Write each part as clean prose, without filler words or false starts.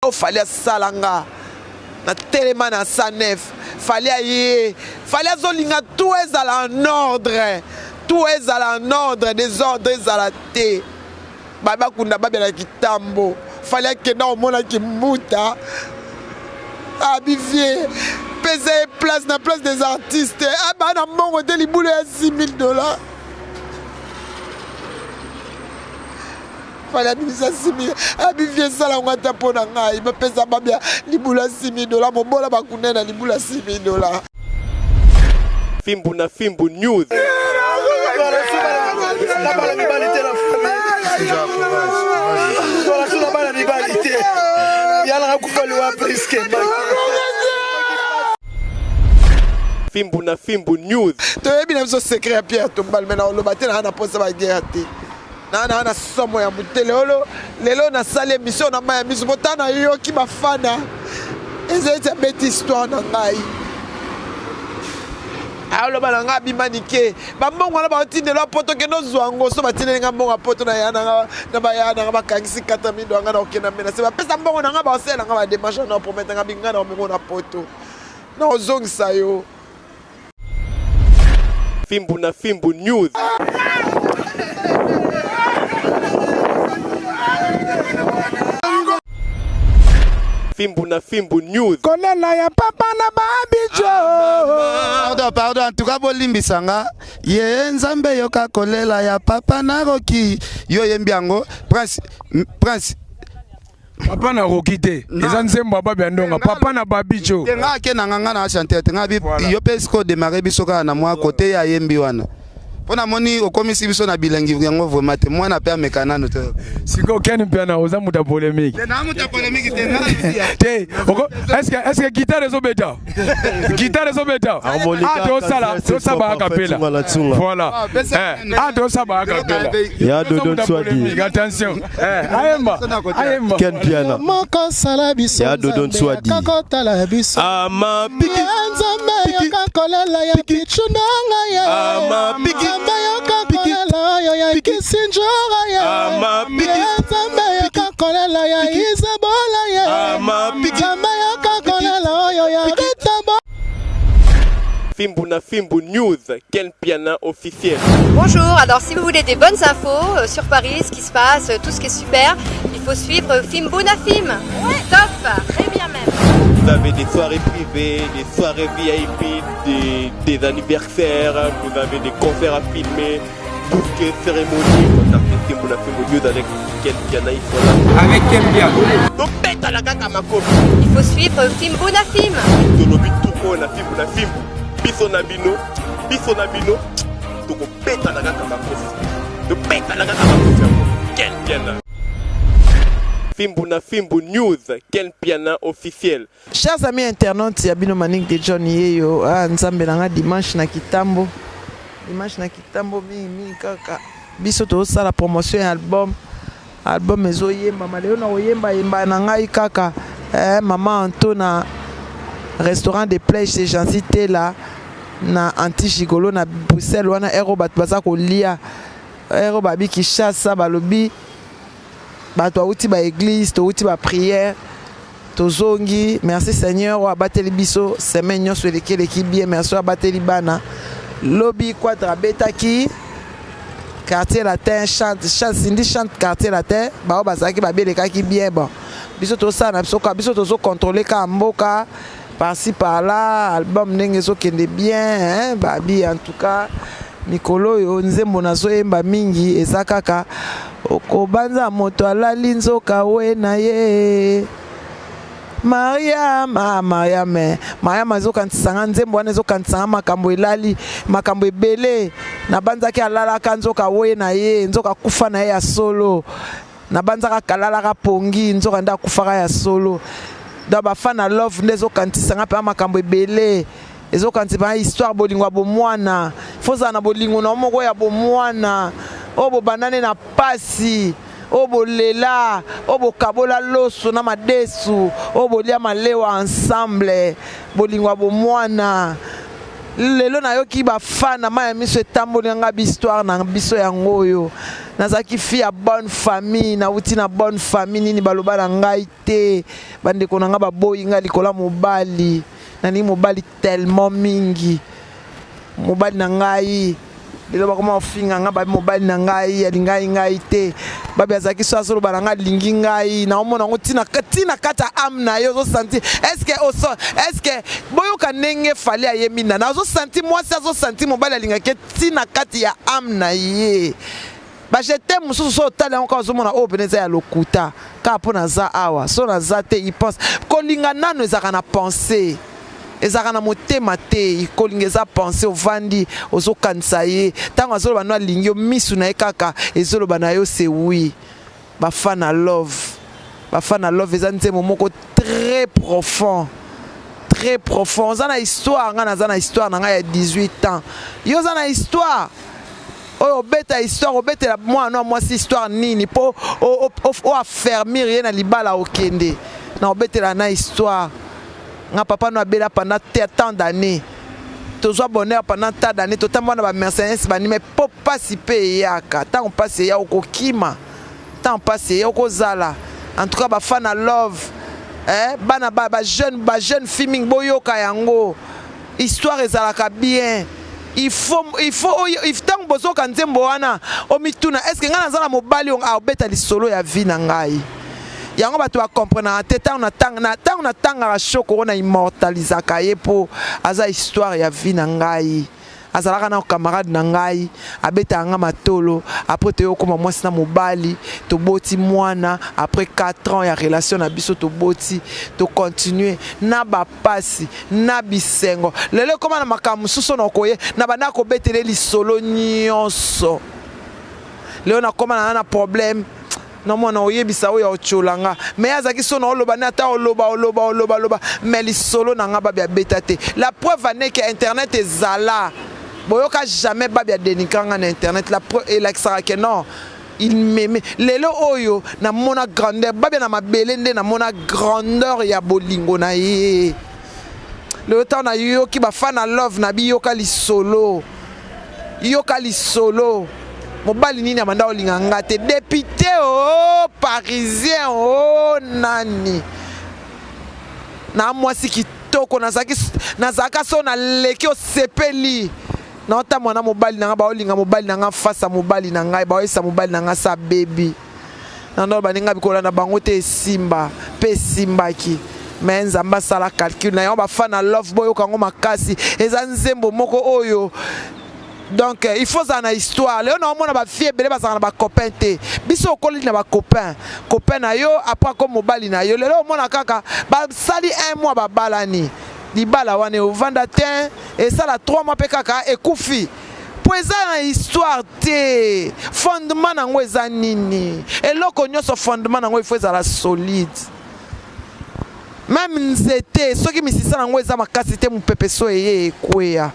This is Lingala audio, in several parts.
Oyo Fally asala nga na telema na 109 Fally aye Fally azolinga tout ezala en ordre tout ezala en ordre desordre ezala te ba bakunda babia na kitambo Fally akenda komona kimbuta abi vie pesa ye place na place des artistes aba na mbongo te libulu ya 6000 dollars Fally abimisa simi abivi esala yango ata mpo na ngai bapesa babia libula 6000 dola mobola bakunda na libula 6000 dola. Fimbu na Fimbu News. Fimbu na Fimbu News. Toyebi na biso secret ya Pierre Tombal mais na oloba te na na posa ba guerre te. Na na na somo ya mutele olo lelo nasali emission na mai ya miso mpo ntango nayoki bafana eza eti abeti histoire na ngai aloba na ngai abima nike bambongo wana baotindela poto kende ozwa yango so batindeli ngai mbongo ya poto na ya nanga na baya nanga bakangisi 4000 dola ngai na okenda menase bapesa mbongo na ngai baosalela ngai bademarche na opromete ngai bingai na omengo na poto na ozongisa yo. Fimbu na Fimbu News. Fimbu na Fimbu News. Kolela ya papa na babijo. Pardon, pardon, en tout cas bolimbisa nga. Ye Nzambe yoka kolela ya papa na Rocky. Yo yembi yango, Prince, Prince. Papa na Rocky te. Eza nzembo ya Babia Ndonga. Papa na Babijo. Te nga ake na nga nga na chanter te nga bi yo pe siko démarrer biso kaka na mwa côté ya yembi wana. Mpo namoni okomisi biso na bilengi yango vraiment te mwana pe ameka nanu te. Sikoyo Ken Mpiana oza moto ya polemique. Te na moto ya polemique te nga te. Est-ce que est-ce que guitare ezobeta? Guitare ezobeta? Ah tosala tosala a cappella. Voilà. Ah tosala a cappella. Ya Dodo Nswadi. Attention. Eh, ayemba ayemba Ken Piana moko sala biso ya Dodo Nswadi kakotala biso ama piki nzambe yoka kolela ya pichu nanga ye ama piki nzambe yoka kolela oyo ya kisinjora ye ama piki nzambe yoka kolela ya izabola ye ama piki nzambe yoka kolela oyo ya ritabo Fimbu na Fimbu News, Ken Piana officiel. Bonjour, alors si vous voulez des bonnes infos euh, sur Paris, ce qui se passe, euh, tout ce qui est super, il faut suivre Fimbu na Fim. Ouais. Top, très bien même. Vous avez des soirées privées, des soirées VIP, des, des anniversaires, vous avez des concerts à filmer, tout ce qui est cérémonie. Contactez Fimbu na Fimbu News avec Ken Piana, ils sont là. Avec Ken Piana. Tobetala kaka makofi. Il faut suivre Fimbu na Fim. Tolobi tuko na Fimbu na Fimbu. Biso na bino, biso na bino, tokobetana kaka makofi. Tobetana kaka makofi yango. Ken Piana. Fimbu na Fimbu News, Ken Piana officiel. Chers amis internautes ya bino Manick de John yeyo ah nzambe na nga dimanche na kitambo dimanche na kitambo mingi mingi kaka biso tozosala promotion ya album album ezoyembama lelo na koyemba yemba na ngai kaka eh, mama Anto na restaurant de plage chez Jancy Tela na anti gigolo na Bruxelles wana ero bato baza kolia ero babi Kinshasa balobi bato bauti ba église touti ba prière Tozongi merci seigneur oyo abateli biso semaine nyonso eleki eleki bien merci oyo abateli bana lobi quadra abetaki quartier latin chante chante Cindy chante quartier latin baoyo bazalaki babelekaki bien bon biso tosala na biso kaka biso tozo contrôler kaka mboka par-ci par-là album ndenge ezokende bien hein, babi en tout cas mikolo oyo nzembo nazoyemba mingi eza kaka okobanza moto alali nzoka we na ye Mariam ah Mariam eh. Mariam azokanisa nga nzembo wana ezokanisa nga makambo elali makambo ebele nabanzaki alalaka nzoka we na ye nzoka akufa na ye ya solo Nabanzaka kalalaka pongi nzoka nde akufaka ya solo donc ba fan ya love nde ezokanisa nga mpenza makambo ebele ezokanisa mpenza histoire bolingo ya bomwana fo ozala na bolingo na yo moko ya bomwana oyo bobandani na pasi oyo bolela oyo bokabola loso na madesu oyo bolia malewa ensemble bolingo ya bomwana lelo nayoki bafana mai ya miso etamboli na nga bihistoire na biso yango oyo. Nazalaki fille ya bonne famille, nauti na bonne famille, nini baloba na ngai te. Bandeko na ngai baboyi ngai likolo ya mobali. Nalingi mobali tellement mingi. Mobali na ngai lelo bakoma kofinga ngai, babi mobali na ngai alingaki ngai te. Babi azalaki so azoloba na ngai alingi ngai, naomona yango ntina ntina kati ya ame na ye ozosanti est-ce oso est-ce boyoka ndenge Fally ayembi nana azosanti mwasi azosanti mobali alingaki ntina kati ya ame na ye. Ba je t'aime mosusu so otali yango kaka ozomona oyo pene eza ya lokuta kaka mpo naza awa so naza te il pense kolinga nano ezalaka na pensée ezalaka na motema te. Kolinga eza pensée, ovandi ozokanisa ye ntango azoloba no alingi yo, misu na ye kaka ezoloba na yo c'est oui. Bafana Love, Bafana Love eza nzembo moko très profond, très profond. Oza na histoire, ngai naza na histoire na ngai ya 18 ans, yo oza na histoire oyo obeta histoire, obetela mwana no mwasi histoire nini mpo oaffermir ye na libala? Okende na obetela na histoire nga papa no abela pendant tant d'années, tozwa bonheur pendant tant d'années, totambola na bamercenaires bani, mais mpo mpasi mpe eyaka. Ntango mpasi eya, okokima. Ntango mpasi eya, okozala. En tout cas, Bafana Love, eh, bana bajeune bajeune fille mingi, boyoka yango. Histoire ezalaka bien. Il faut ntango bozoka nzembo wana, omituna: est ce que ngai naza na mobali oyo abeta lisolo ya vie na ngai? Yango bato bakomprenaka te. Ntango natangaka Shokoro, na immortalisaka ye mpo aza histoire ya vie na ngai. Azalaka na camarade na ngai, abetaka nga matolo. Après toye okóma mwasi na mobali, toboti mwana. Après 4 ans ya relation na biso, toboti, tocontinue na bapasi na bisengo. Lelo ekóma na makambo mosusu na okoye na banda kobetele lisolo nyonso. Lelo nakóma na na problème nomona oyebisa oyo otyola nga, mais azalaki so na oloba ne ata oloba oloba oloba oloba, mais lisolo na nga Babi abeta te. La preuve aneke internet ezala, boyoka jamais Babi adénigrer nga na internet. La preuve elakisaka ke non, il m'aimait. Lelo oyo namona grandeur Babia na mabele, nde namona grandeur ya bolingo na ye. Lelo ntango nayoki Bafana Love na biyoka lisolo, yoka lisolo. Mobali nini abanda kolinga nga te? Député o parisien o nani na mwasi kitoko nazalaka so naleki osepeli naotambola na mobali na ngai, baolinga mobali na ngai face ya mobali na ngai, baoyesa mobali na ngai sa bebi nando baninga bikolanda bango te. Esimba mpe esimbaki, mais Nzambe asala calcul na yango. Bafana Love, boyoka yango makasi. Eza nzembo moko oyo, donc il faut ozala na histoire. Lelo naomona bafille ebele bazalaka na bacopain te. Biso okoli na bacopain, copain na yo après ako mobali na yo. Lelo omona kaka basali un mois, babalani. Libala wana ovanda te, esala 3 mois mpe kaka ekufi, mpo eza na histoire te. Fondement nango eza nini? Eloko nyonso, fondement nango il faut ezala solide. Même nzete, soki misisa nango eza makasi te, mopepe so eye, ekweya.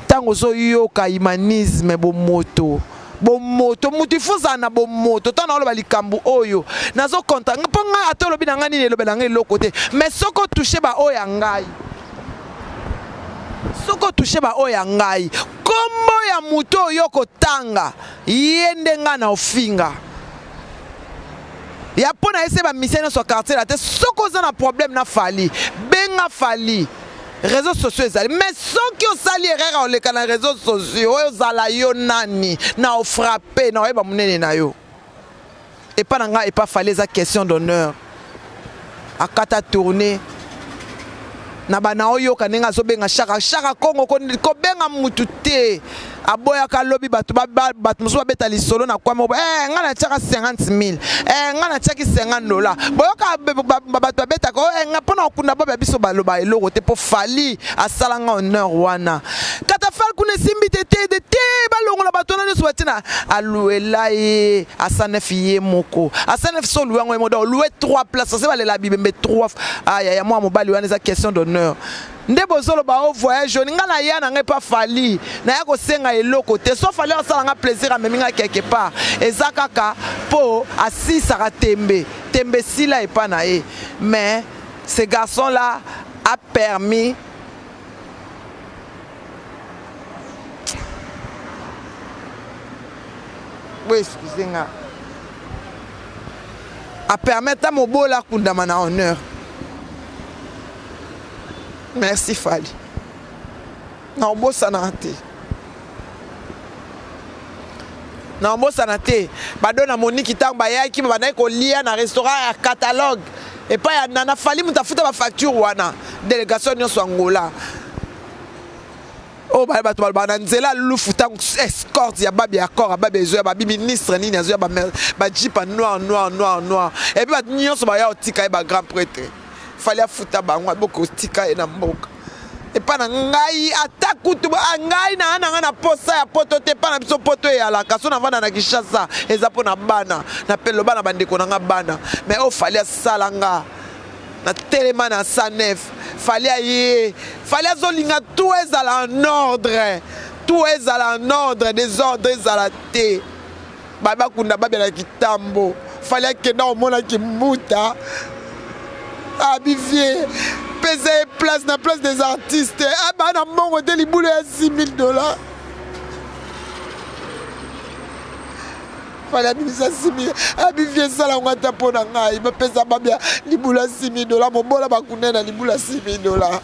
Ntango ozoyoka humanisme, bomoto, bomoto, moto il faut ozala na bomoto. Ntango naoloba likambo oyo, nazokonta mpo ngai ata olobi na ngai nini, elobela ngai eloko te. Mais soki otouche baoyo ya ngai, soki otouche baoyo ya ngai, nkombo ya moto oyo kotanga ye nde ngai na ofinga ya mpo na ye se bamisia nyonso ya quartier la te. Soki oza na problème na Fally, benga Fally, réseaux sociaux ezali. Mais soki osali erreur, oleka na réseaux sociaux oyo, ozala yo nani, na ofrappe na oyeba monene na yo epa na ngai, epa Fally. Eza question d'honneur. Akata tourne na bana, oyoka ndenge azobenga Shaka Shaka Kongo, kobenga mutu te. Aboyaka lobi bato bato mosusu babeta lisolo na kwame eh, ngai natiaka 50 000, eh, ngai natiaki 50 $. Boyoka bato babetaka oh, eh, mpo na kokunda babia biso, baloba eloko te mpo Fally asala nga honneur wana. Katafal kuna esimbi te te te te, balongola bato wana nyonso batina aluela ye asanef ye moko asanef so olue yango ye moko, donc olue 3 places ase balela bibembe 3 aya ya mwa mobali wana. Eza question d'honneur nde bozoloba o voyage oni. Ngai naya na ngai mpa Fally, naya kosenga eloko te. So Fally asala nga plaisir, amemi ngai quelque part, eza kaka mpo asisaka tembe, tembe esila epa na ye. Mais ce garçon là a permis Bo excuse nga. A permettre mobola akundama na honneur. Merci Fally. Na obosanaka te. Na obosana te. Bado na Monique ntango bayaki babandaki kolia na restaurant ya catalogue epai ya Nana Fally moto afuta ba facture wana délégation nyonso Angola. Oyo baye bato balobaka na nzela lufu ntango escorte ya babi accord ya babi ezoya babi ministre nini azoya ba jeep ya noir noir noir noir et puis bato nyonso baya kotika ye ba grand prêtre Fally afuta bango abokotika ye na mboka epa na ngai ata kutu ngai na na ngai na posa ya poto te epa na biso poto eyalaka so navanda na Kinshasa eza mpo na bana na pelo bana bandeko na nga bana mais oyo Fally asala nga na telema na 109 Fally aye Fally azolinga tout ezala en ordre tout ezala en ordre désordre ezala te bakunda babela kitambo Fally akenda komona kimbuta abivie pesa ye place na place des artistes abaa na mbongo te libulu ya 6000 dollars Fally abimisa 6000 abivie esala yango ata mpo na ngai bapesa babia libulu ya 6000 dollars mobola bakunda na libulu ya 6000 dollars.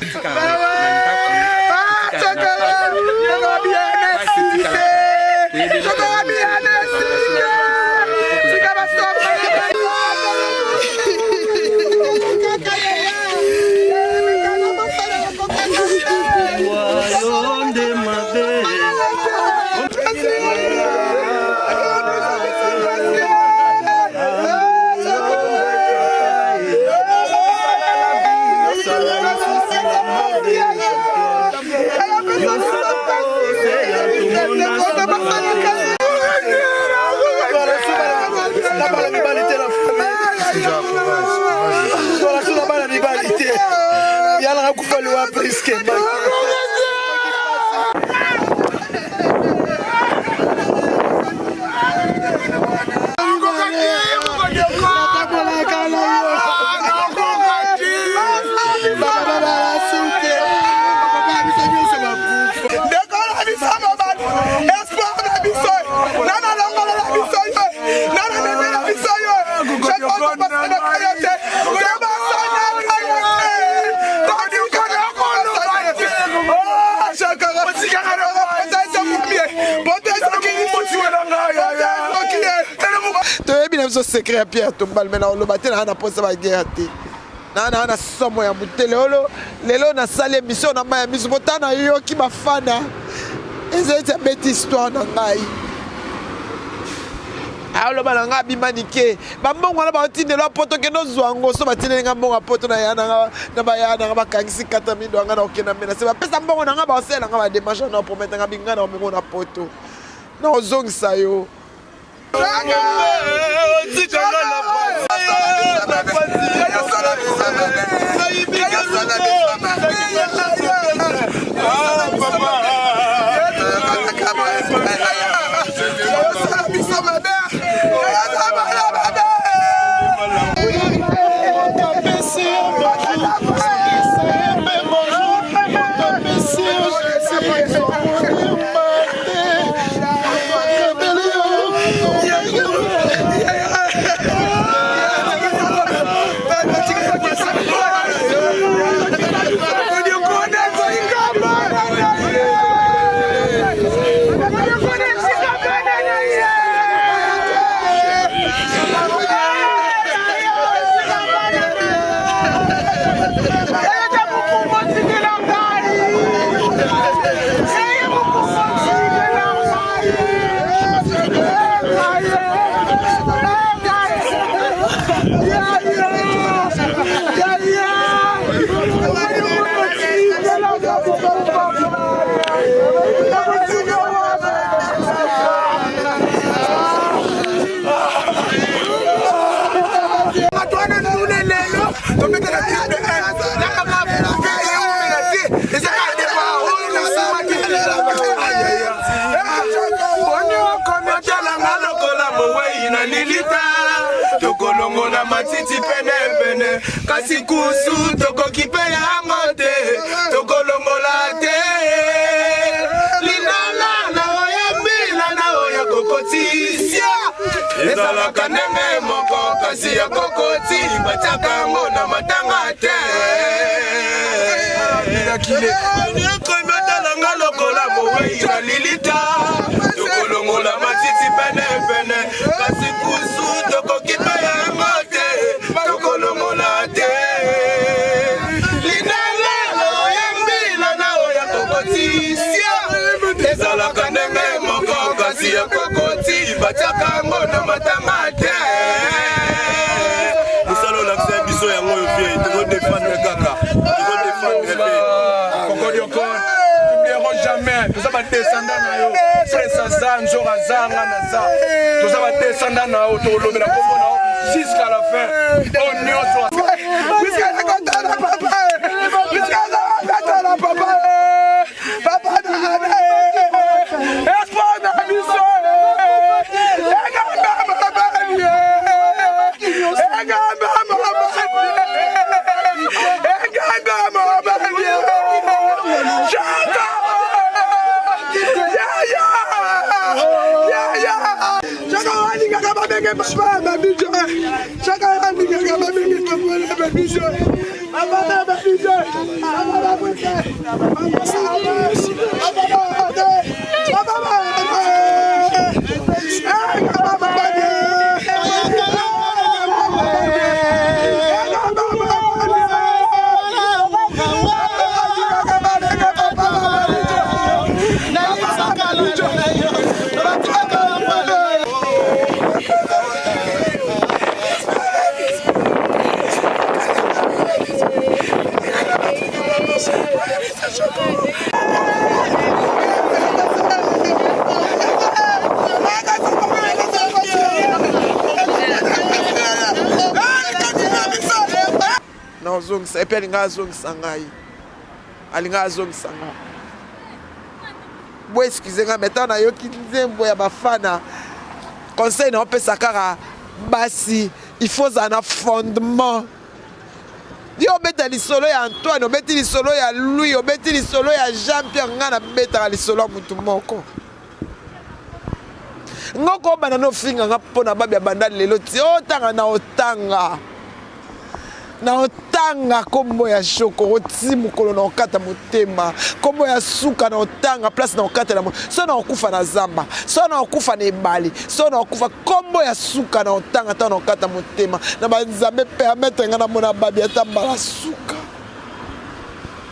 Toyebi na biso secret ya Pierre Tombal mais na oloba te na na posa ba guerre te na na na somo ya mutele olo lelo nasali émission na mai ya miso pota nayoki bafana eza eti abeti histoire na ngai aloba na ngai abima nike bambongo wana baotindela poto kende ozwa yango so batindeli ngai mbongo ya poto na ya nanga na baya nanga bakangisi kata mindo ya ngai na okenda mena se bapesa mbongo na ngai baosalela ngai bademarche na opromete ngai bingai na omemo na poto na ozongisa yo. Tokolongola matiti pene pene kasi kusu tokoki pe yango te tokolongola te linala na oya mbila na oya kokotisia. Ezalaka ndenge moko kasi ya kokoti batiaka yango na matanga te. Ekomi otalanga lokola mowei na lilita, tokolongola matiti penepene, kasi kusu tokoki mpe yango te, tokolongola te. Linalelo ya mbila na oyo kokotisia ezalaka ndenge moko kasi ya kokoti batiaka yango na matanga te. Mosala olakisa biso yango oyo fie tokodefendre kaka, tokodefendre mpe Kokodiokon, n'oublierons jamais, toza badescendant na yo. Prince aza, Nzor aza, nga naza, toza badescendant na yo, tokolobela kombo na yo jusqu'à la fin. Oyo nyonso Nazongisa epe alinga azongisa ngai, alinga azongisa ngai. Bo excuse ngai, mais ntango nayoki nzembo ya bafana, conseil na opesa kaka basi, il faut ozala na fondement. Yo obeta lisolo ya Antoine, obeti lisolo ya Louis, obeti lisolo ya Jean Pierre, ngai nabetaka lisolo ya mutu moko. Ngoko obanda nofinga nga mpo na babi abanda lelo ti otanga na otanga na otanga kombo ya Shokoro ti mokolo na okata motema, kombo ya suka na otanga place na okatela so na okufa na zamba, so na okufa na ebale, so na okufa kombo ya suka na otanga ntango na okata motema na banzambe permettre nga namona babi ata mbala suka.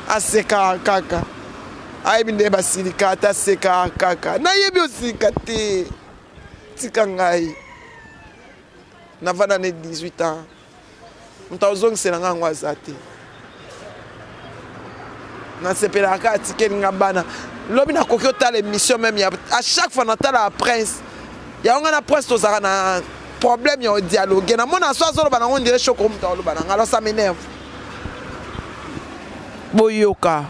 Asekaka kaka, ayebi nde basilika ata asekaka kaka, nayebi osilika te, tika ngai navanda ne 18 ans, moto azongisela ngai yango aza te. Nasepelaka kaka atikeli nga bana. Lobi nakoki otala émission même ya à chaque fois natala ya Prince. Yango nga na Prince tozalaka na problème ya odialogue. Namona so azoloba nango ndire Shoko moto aloba na nga, alors ça m'énerve. Boyoka,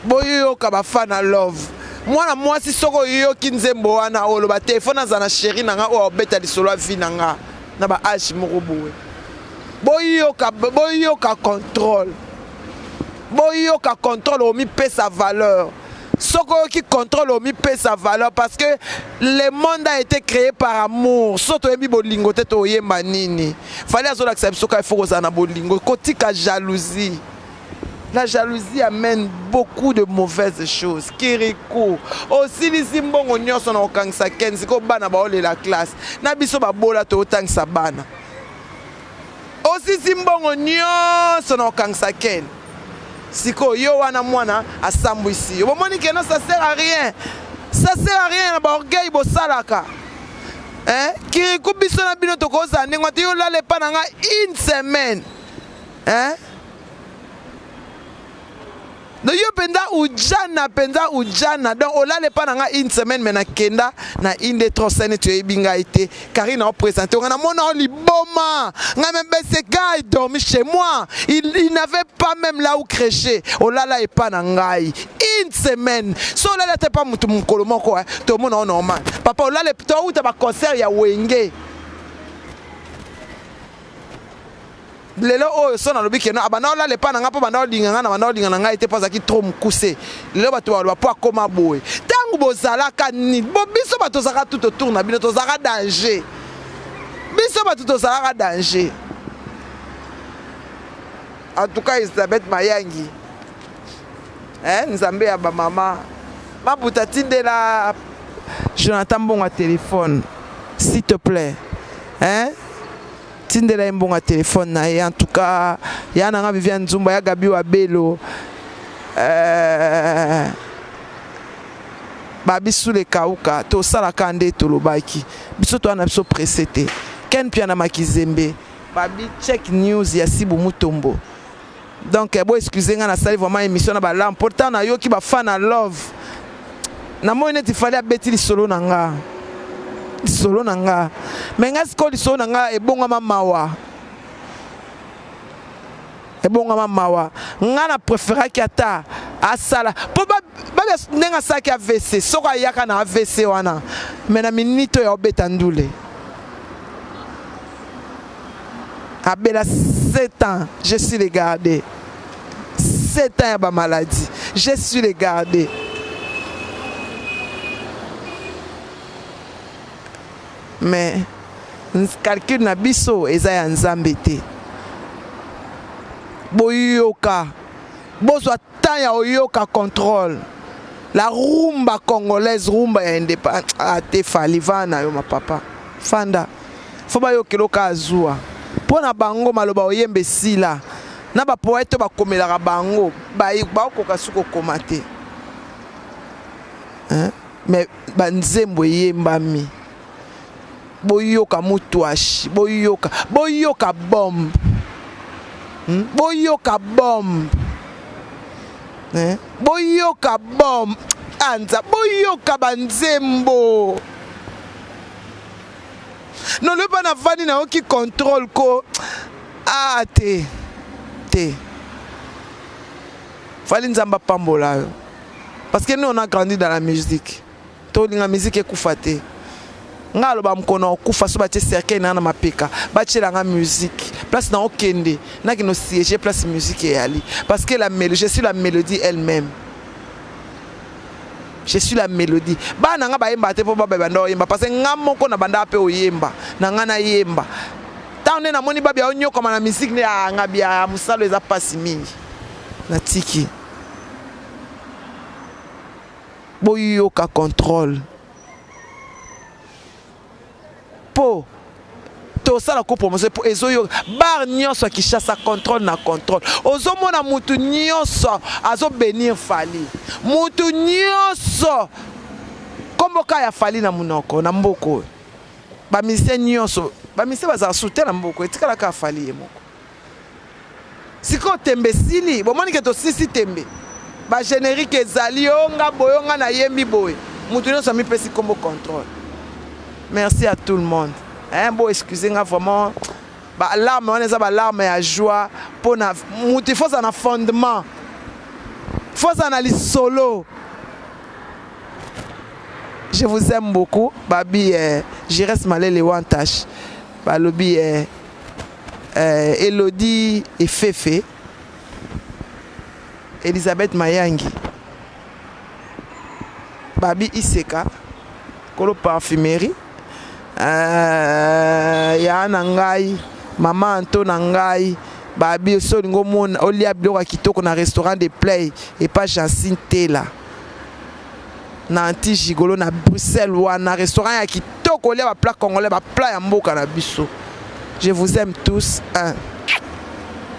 boyoka bafana love. Mwana mwasi soki oyoki nzembo wana oloba te, faut nazala na chéri na nga oyo abeta lisolo ya vie na nga na ba âge moko boye. Boyoka, boyoka contrôle, boyoka contrôle, omipesa valeur. Soki oyoki contrôle, omipesa valeur, parce que le monde a été créé par amour. So toyembi bolingo te, toyemba nini? Fallait azolakisa biso kaka il faut kozala na bolingo, kotika jalousie. La jalousie amène beaucoup de mauvaises choses. Kirikou, osilisi mbongo nyonso na kokangisa Ken, sikoyo bana baolela classe. Na biso babola tootangisa bana. Osisi mbongo nyonso na kokangisa Ken. Sikoyo yo wana mwana asambwisi yo. Bomoni ke non, ça sert à rien. Ça sert à rien na ba orgueil bosalaka. Hein? Kirikou biso na bino tokozala ndenge wana te, yo lala epa na nga une semaine. Hein? Donc yo penza ujana, penza ujana. Donc olala epa na nga une semaine, mais nakenda na inde trop scène tu yebi ngai te. Karine a présenté nga na mona liboma. Nga même ben ce gars il dormi chez moi. Il n'avait pas même là où crécher. Olala epa na ngai une semaine. So olala te pa mutu mukolo moko hein. To mona normal. Papa olala to uta ba concert ya Wenge. Lelo oyo so nalobi ke no abanda olala epa na nga mpo banda olinga nga na banda olinga na ngai te mpo azalaki trop mokuse. Lelo bato baloba mpo akoma boye. Ntango bozalaka nini? Bo biso bato tozalaka tout autour na bino, tozalaka danger. Biso bato tozalaka danger. En tout cas, Elizabeth Mayangi, eh, Nzambe ya bamama mabuta, tindela Jonathan mbongo ya telefone, s'il te plaît, hein? Tindela ye mbongo ya telefone na ye. En tout cas, ya nanga Viviane Nzumba, ya Gabi Wabelo, babisula ekauka, tosalaka nde tolobaki biso toza na biso presse te. Ken Piana Makizembe, babi check news ya Sibu Mutombo. Donc bo excuse nga, nasali vraiment émission na balarmes. Pourtant nayoki bafan na love, namoni neti Fally abeti lisolo na nga, lisolo na nga. Me nga sikoyo lisolo na nga ebongama mawa, ebongama mawa. Nga na préféraki ata asala mpo babia ndenge asalaki AVC. Soki ayaka na AVC wana, me na minute oyo aobeta ndule, abela 7 ans, je suis le garder. 7 ans ya bamaladie, je suis le garder. Mais calcul na biso eza ya Nzambe te. Boyoka, bozwa temps ya oyoka Contrôle, la rumba congolaise, rumba ya indépendance. Ah, te, Fally, va na yo mapapa, fanda. Fo bayokela oka azwa mpo na bango maloba oyemba esila na bapoète oyo bakomelaka bango, baokoka su kokoma te, hein? Mais banzembo eyembami, boyoka mutwashi, boyoka, boyoka bombe, Boyoka bombe, eh? Boyoka bombe anza, boyoka banzembo. Nolobi mpa navandi, nayoki Contrôle ko. Ah, te te, Fally, Nzambe apambola yo, parce que nous, on a grandi dans la musique. Tolinga musique ekufa te. Nga aloba mokolo okufa, so batie cercueil na na mapeka, batielanga musique place na okende, nakende osiége place musique eyali, parce que la mélodie, je suis la mélodie elle-même, je suis la mélodie. Bana nga bayemba te mpo babanda oyemba, parce que nga moko na banda mpe oyemba na nga, nayemba. Ntango nde namoni babia onyokama na musique nde nga bia mosalo eza mpasi mingi, natiki. Boyoka Contrôle mpo tosala ko promotion mpo ezoyoka bar nyonso ya Kinshasa. Contrôle na Contrôle, ozomona mutu nyonso azobénir Fally, mutu nyonso nkombo ya Fally na monoko na mboka oyo. Bamusicien nyonso, bamusicien bazala su te na mboka, etikalaka Fally ye moko. Sikoyo tembe esili, bomoni ke tosisi tembe, bagénérique ezali o nga boye, o nga nayembi boye, mutu nyonso amipesi nkombo Contrôle. Merci à tout le monde, hein. Bo excuse nga vraiment, balarme wana eza balarme ya joie. Mpona mutu ifo aza na fondement, fo aza na lisolo. Je vous aime beaucoup. Babi Jires Malele Wantash, balobi Elodie Efefe, Elisabeth Mayangi, babi Iseka kolo parfumerie, ya na ngai mama Anto na ngai. Babi so olingi omona olia biloko ya kitoko na restaurant de Play epa Jancine Tela na Anti Gigolo na Bruxelles, wana restaurant ya kitoko, olia baplat congolais, baplat ya mboka na biso. Je vous aime tous, un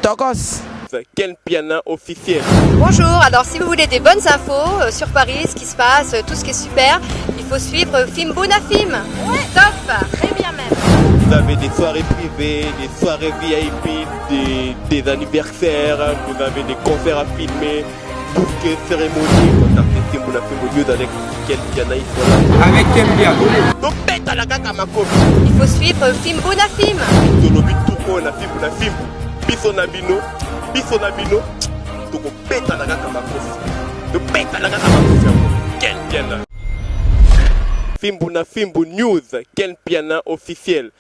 tokos. Ken Piana officiel. Bonjour, alors si vous voulez des bonnes infos sur Paris, ce qui se passe, tout ce qui est super, il faut suivre Fimbu na Fim. Ouais, top, très bien même. Vous avez des soirées privées, des soirées VIP, des anniversaires, vous avez des concerts à filmer, tout ce qui est cérémonie. Contactez Fimbu na Fimbu News avec Ken Piana, ils sont là. Avec Ken Piana. Tobeta kaka makofi. Il faut suivre Fimbu na Fim. Tolobi tuko na Fimbu na Fimbu. Biso na bino, biso na bino, tokobeta na kaka makofi. Tobeta na kaka makofi yango. Ken Piana. Fimbu na Fimbu News, Ken Piana officiel.